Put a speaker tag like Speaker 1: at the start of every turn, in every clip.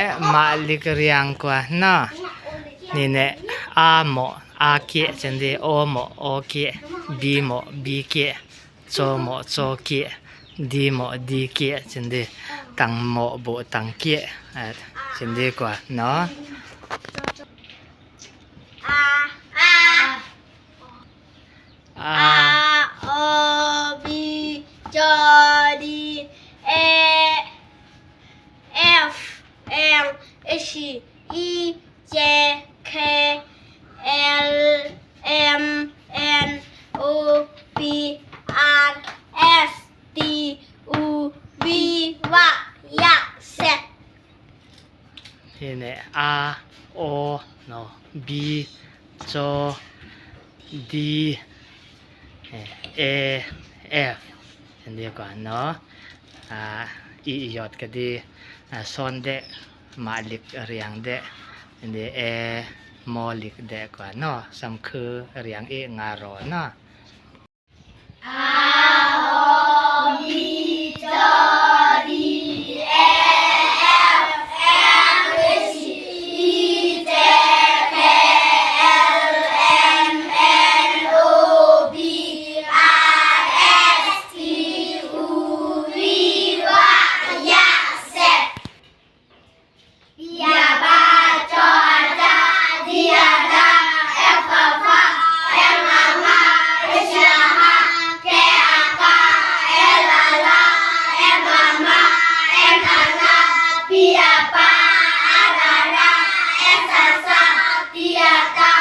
Speaker 1: Mah lik riang kua na ni ne A maw A kieh chen di O maw O kieh B maw B kieh C maw C kieh D maw D kieh chen di tang maw bu tang kieh chen di kua no.
Speaker 2: A A
Speaker 1: A
Speaker 2: A O B C D E F L H I J K L M N O P R S T U V W X
Speaker 1: Hi ne A O no B C D E F chen di kua no I yot ka di son de mah lik riang de chen di E mo lik de kua no sam khư riang i nga ro no.
Speaker 2: A O B C D E F L H I J K L M N O P R S T U V W X Z Bia ba cho cha dia da F fa M a ma H a ha K a ka L a la M a ma N a na P a pa R a ra S a sa T a ta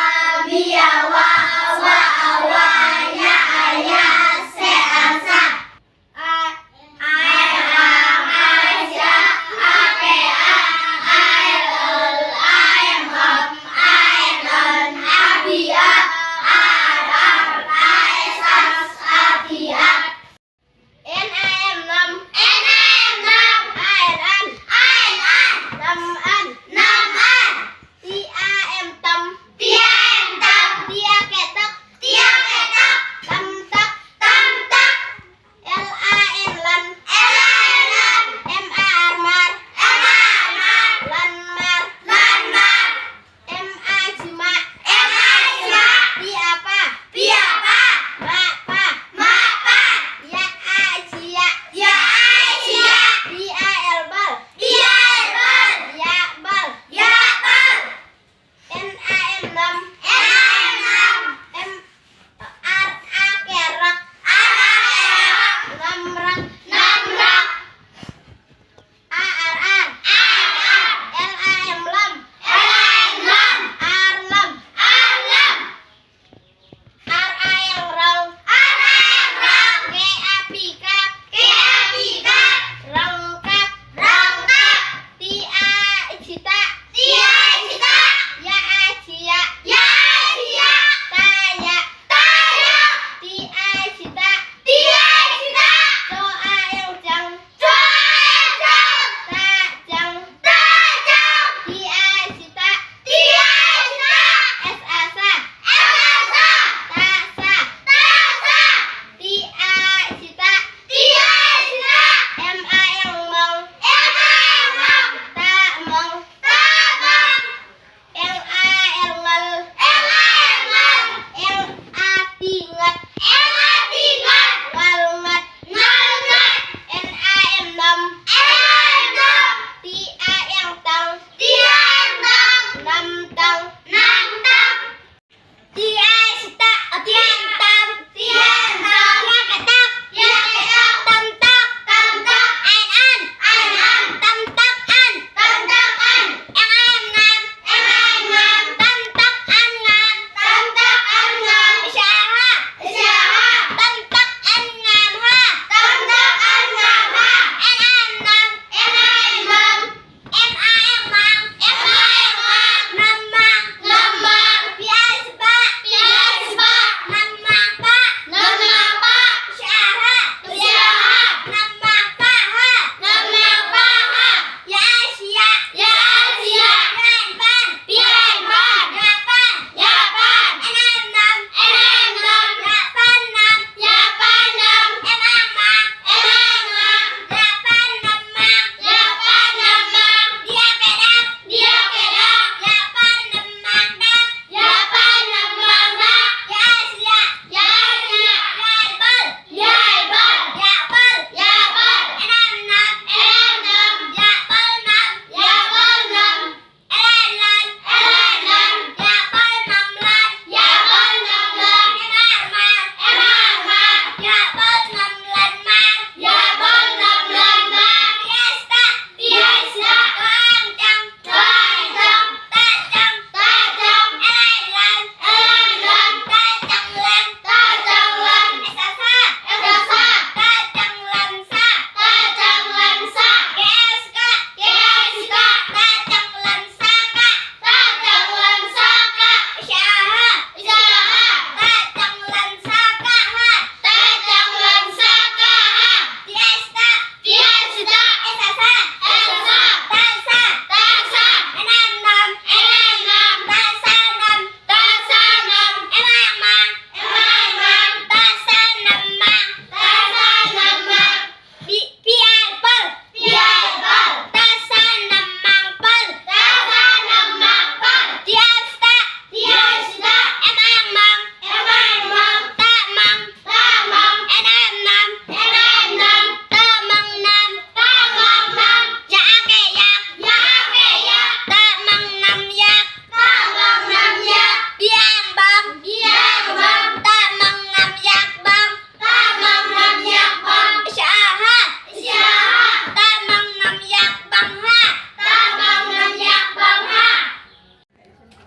Speaker 2: V a wa W a wa Y a ya S a sa I A I A A K A I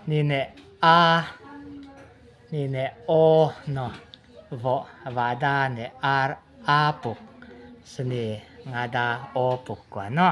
Speaker 1: Ni ne a ni ne o no vo va da ne ar a puk sni nga da o puk kwa no.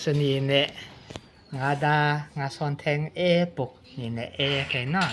Speaker 1: Sni ne nga da nga son theng e puk ni ne e ke na.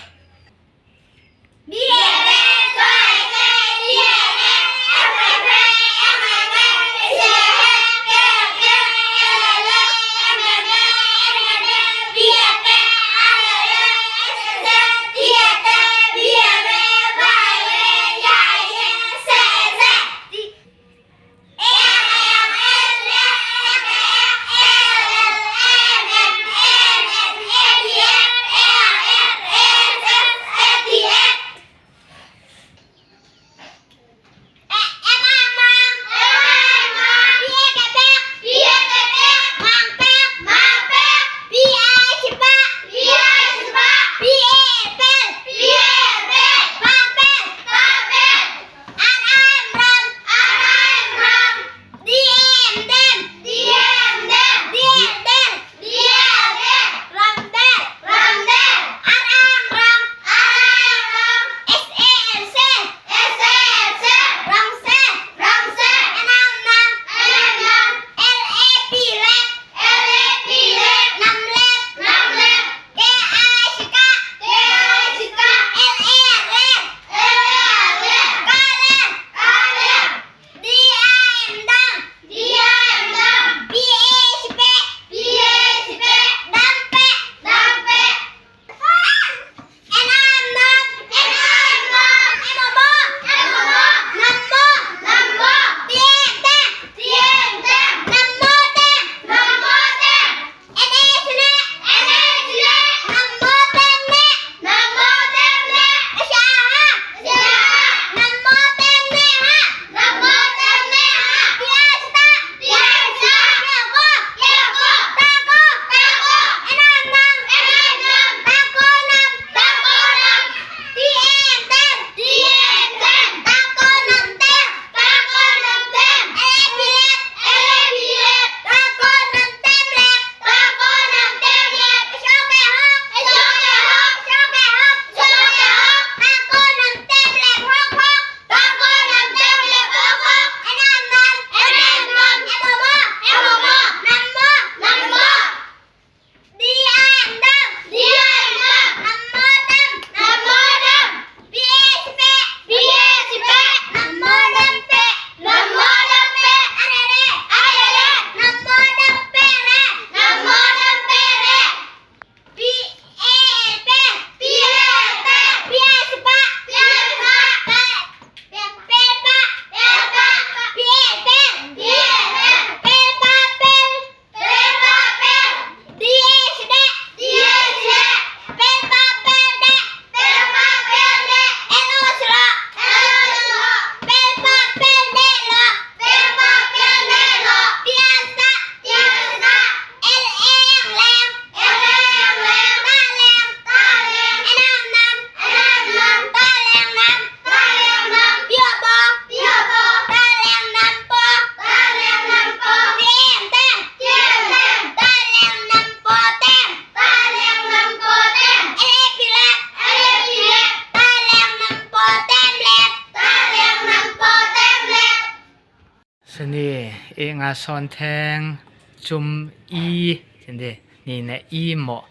Speaker 1: Chuni e nga sawn theng chum i chindi ni ne i maw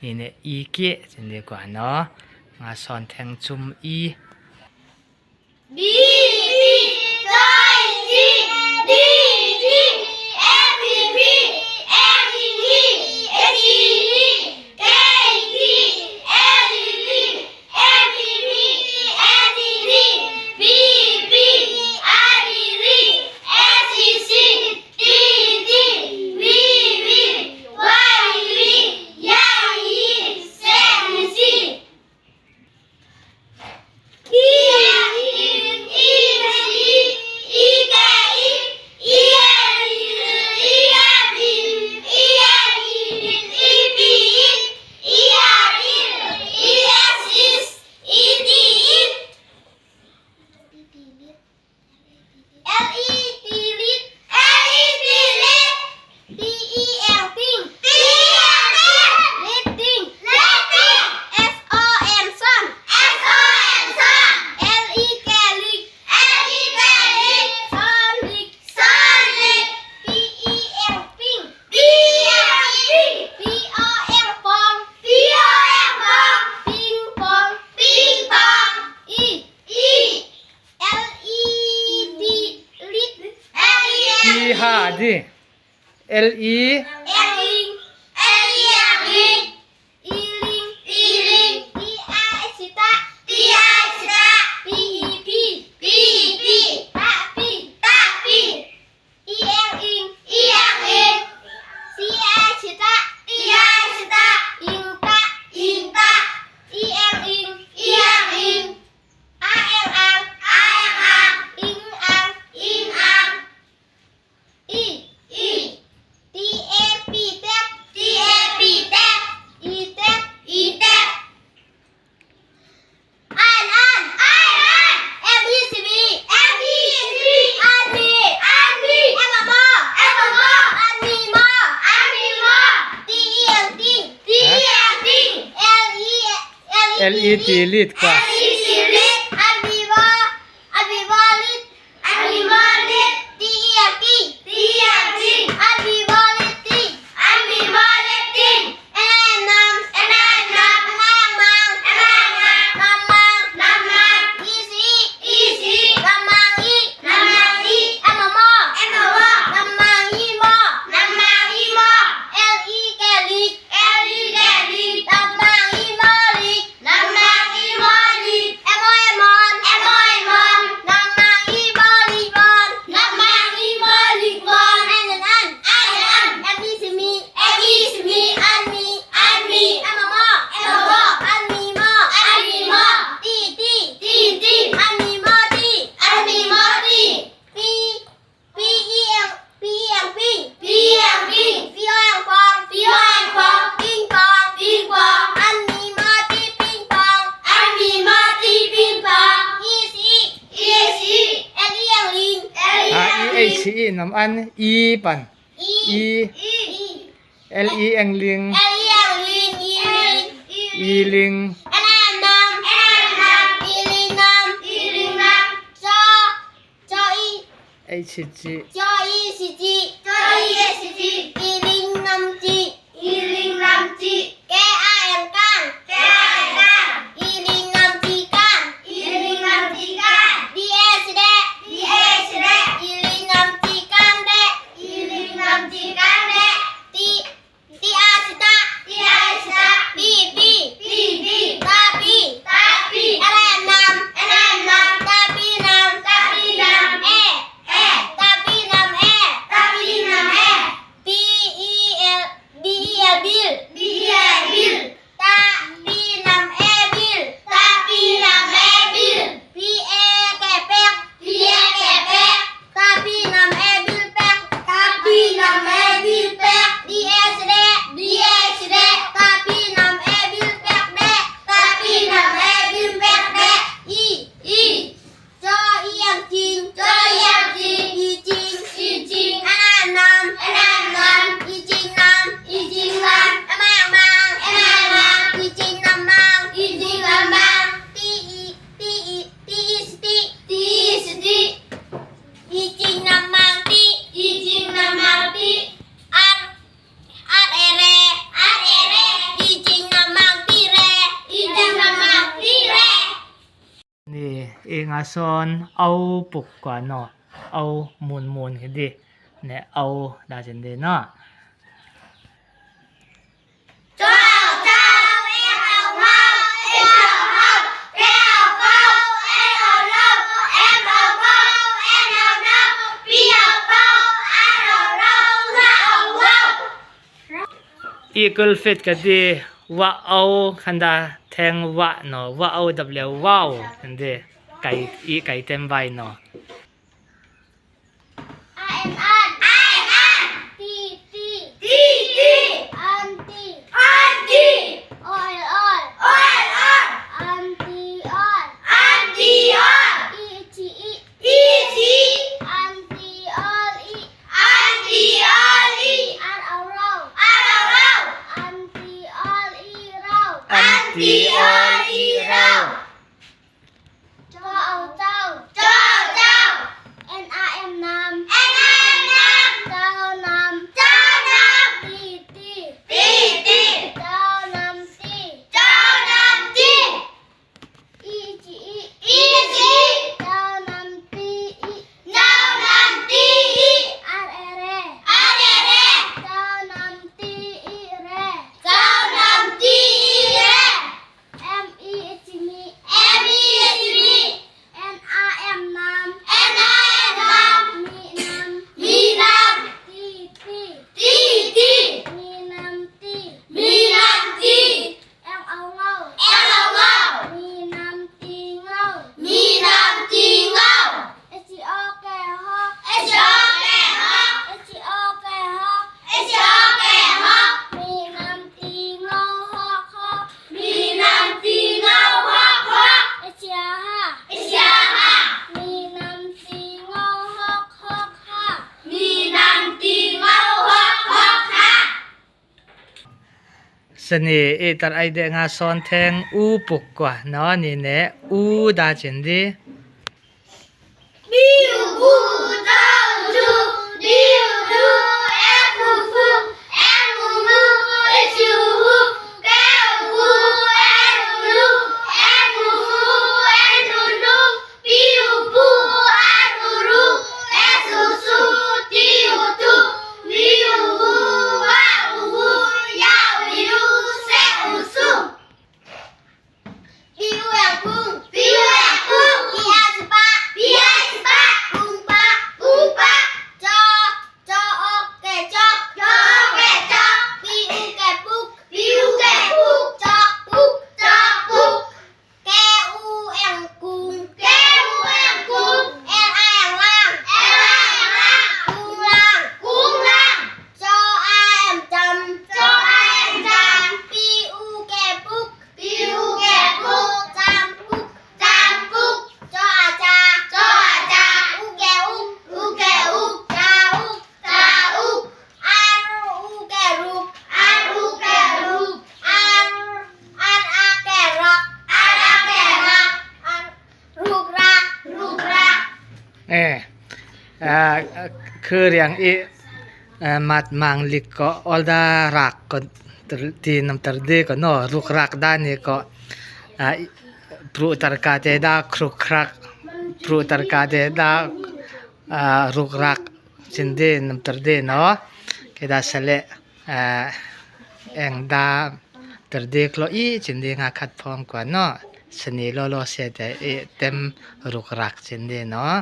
Speaker 1: ni ne i ke chindi kwa no nga sawn theng chum i.
Speaker 2: B B C G D G F P M G H E K T L L M P N D P P R R S C T T V V Y Y Z C.
Speaker 1: T H D L E L E T lit ka. H E nam an E pan E L E eng ling E ling H G nga sawn au puk kua naw au mun mun khi di ne au da chin di naw. Eagle fit ka di wa au khanda theng wa no wa au w wow kan di kai i kai tem vai no. Sani i tar ai de nga son theng u puk kwa no ni ne u da chin di. คือเรียงอีมัดมังลิกก็อลดารักก็ตีนำตรดีก็นอรุกรักด้านนี้ก็ปรุตรกาเตดาครุครักปรุตรกาเตดารุกรักจินดีนำตรดีเนาะเคดาเสเลเองดาตรดีกลอีจินดีงาขัดพองกว่าเนาะสนีโลโลเสเตเอเต็มรุกรักจินดีเนาะ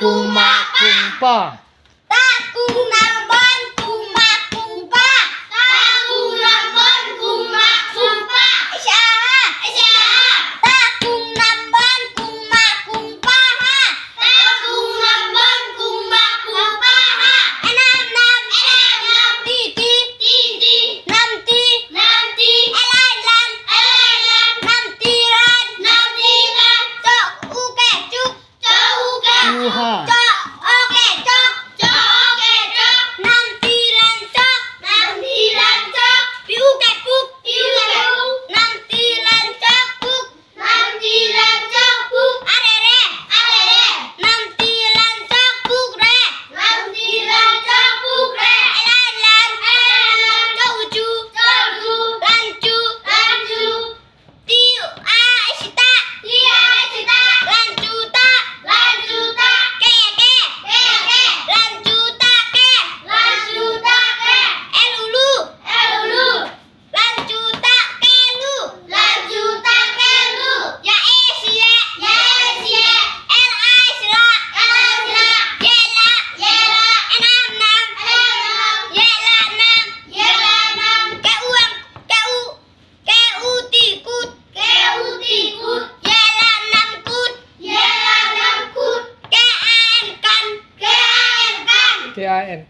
Speaker 1: Cung ma cung pa.
Speaker 2: Ta cung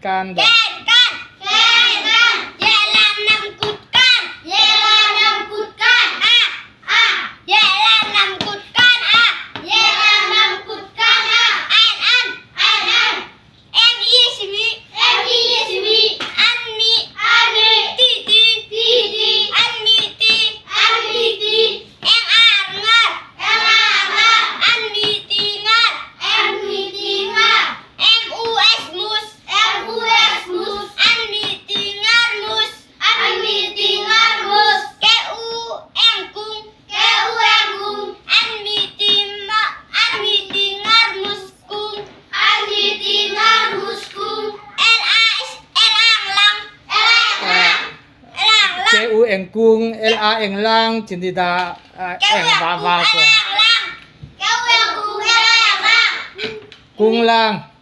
Speaker 1: Can
Speaker 2: Can can Can can Vậy là nằm cụt can Vậy là nằm cụt can A A Vậy là nằm cụt can A Vậy là nằm cụt can A An an An an M E S M M E S M An mi An mi T T T T An mi T An mi T N A ngar N A ngar An mi T ngar M mi T ngar M U S mus M U S mus An mi T ngar mus An mi T ngar mus K U N cung K U N cung An mi T ma An mi T ngar mus cung An mi T ngar mus cung L A S L A lang L A lang L A lang
Speaker 1: K U N cung L A N lang 真啲打
Speaker 2: K U
Speaker 1: N
Speaker 2: N
Speaker 1: 娃
Speaker 2: cung
Speaker 1: 娃
Speaker 2: L
Speaker 1: 個
Speaker 2: A lang K U N cung L A lang
Speaker 1: cung lang。